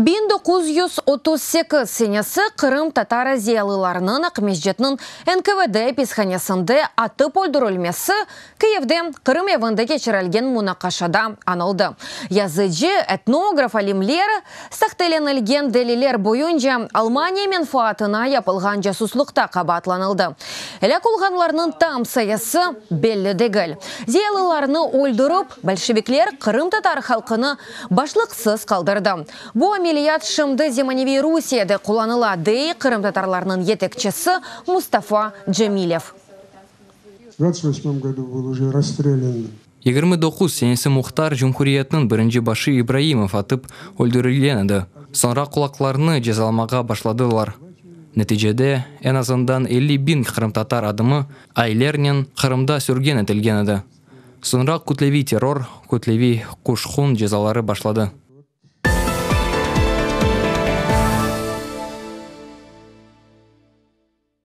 1938 senesi qırımtatar ziyalılarınıñ Aqmescitniñ NKVD apishanesinde atıp öldürilmesi Kiyevde Qırım evinde keçirilgen munaqaşada añıldı. Yazıcı, etnograf alimler sahtelenilgen deliller boyunca Almaniya menfaatına yapılğan casuslıqta qabaatlanıldı. Elâk olğanlarnıñ tam sayısı belli degil. Ziyalılarnı öldürip, bolşevikler qırımtatar halqını başlıqsız qaldırdı. Bu ameliyat şimdi zemaneviy Rusiyede qullanıla, dey qırımtatarlarnıñ yetekçisi Mustafa Cemilev. 29 senesi muhtar cumhuriyetniñ birinci başı İbraimov atıp öldürilgen edi. Soñra kulaklarnı cezalamağa başladılar. Neticede, eñ azından 50 biñ qırımtatar adamı aylarnen Qırımda sürgün etilgen edi. Soñra kütleviy terror, kütleviy quşqun cezaları başladı.